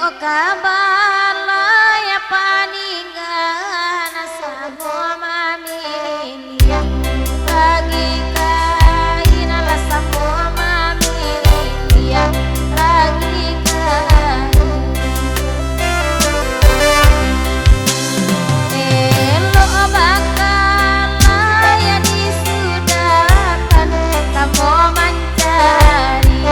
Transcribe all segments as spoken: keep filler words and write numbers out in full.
Ka balai paninggan samo mamiliah, lagi kain lah samo mamiliah, lagi kain. Elok bakalai disudahkan, samo mancari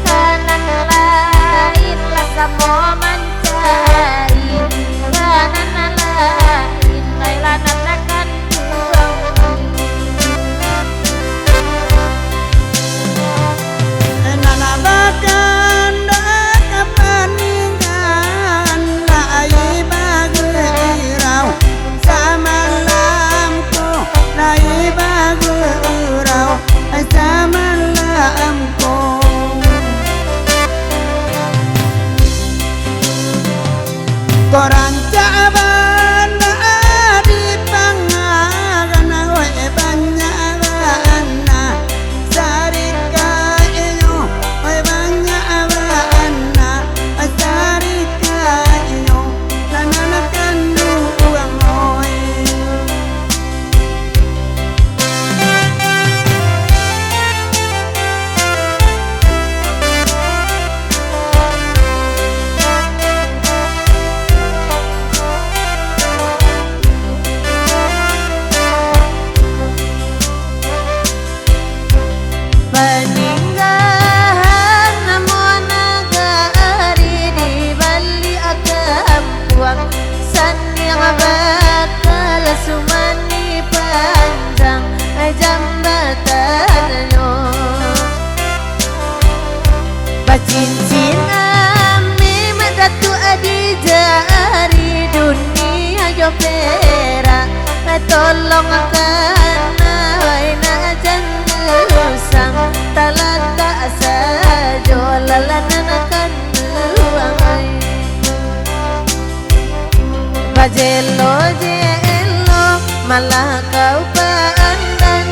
ka nan lain lah, samo mancari ka nan lain, lai lah nan akan pulang. Nan bakandak ka paninggalan, lai bagurau samalam ko, lai bagurau samalam ko. Ko rancak bana dipangakan, weh, banyak bana sarikainyo, weh, banyak bana sarikainyo, nan anak kanduang, weh. Paninggalan namo nagari di baliak kampuang, saniang bakal sumandi panjang jambatannyo. Bacincin ameh Datuak di jari, dunia jo perak, tolongkanlah, wai nak jan usang, talatak sajo lah nan kanduang ai. Bajelo-jelo malah kau pandang,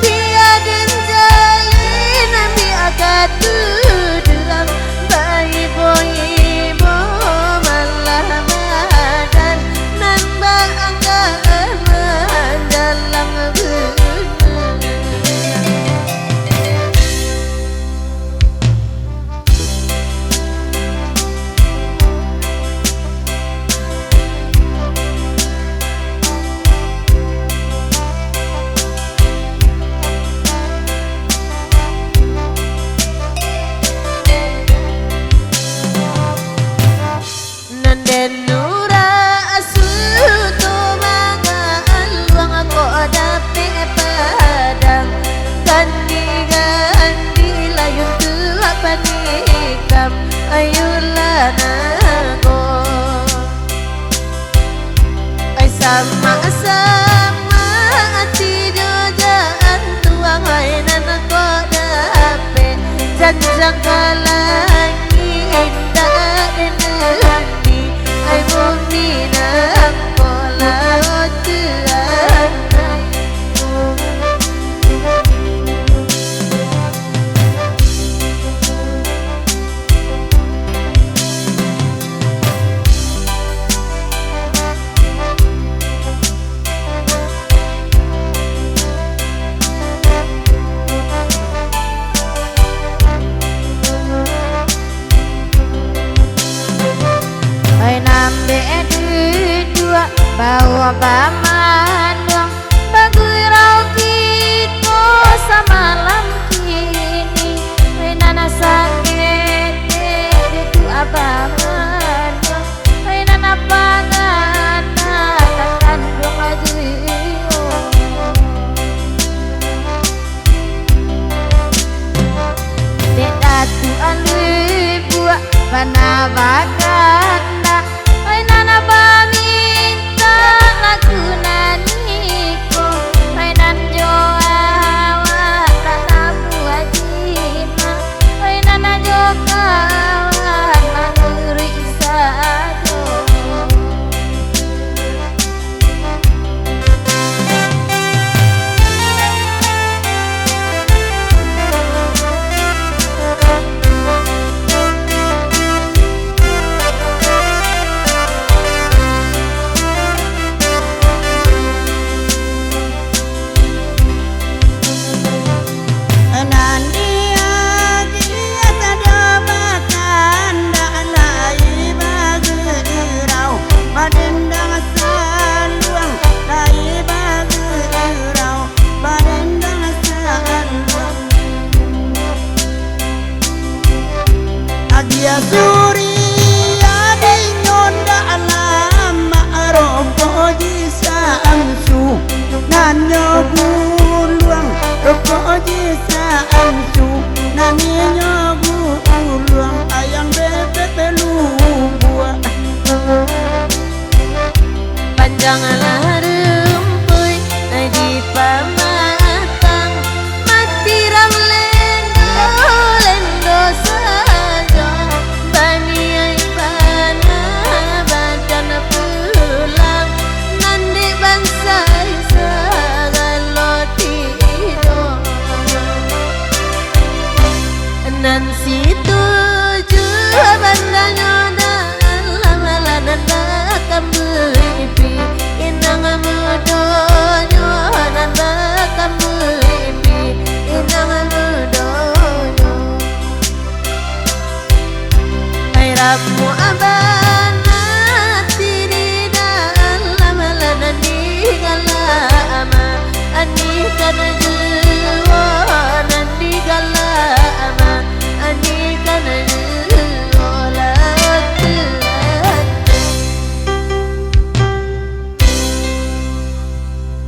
bia den jalin, bia ka tuduang, baibo-ibo malah badan, nan baanggapan manjalang bulan. Nan den urang asuh tu manggaluang, kok dapek padang. Gandi-gandi layun tu panikam, ayulah nago. Ai samak-samak ati jo jantuang, ai nan kok dapek janjang ka langik, indak den uni, ai bumi nangko lauik tu anai. Oi, nambek duduak, bawa bamanduang, bagurau kito samalam kini. Oi, nan sakik duduak bamanduang, oi, nan pangana takanduang jiwa. Dek Datuak Lubuak bana bakandak, oi, nan bamintak lagu nan iko, oi, nan jo awak tak tabuah jimat, oi, nan jo kawan manuruik sajo. Agiah suri adinyo ndak lamak, rokok di saangsu, nan nyo guluang, rokok di saangsu, nan inyo guluang, ayang bebek belubuak. Panjanglah rumpuik di pamatang, mati rang lendo-lendo sajo, baniai bana badan pulang, nan dek bansai sagalo tido. Nan situju bandanyo nan lamalah nan bakambuih pi, inang mudonyo nan bakambuih pi, inang mudonyo. Ai ramuak bana tiri nan lamalah nan digalak ama, anih kan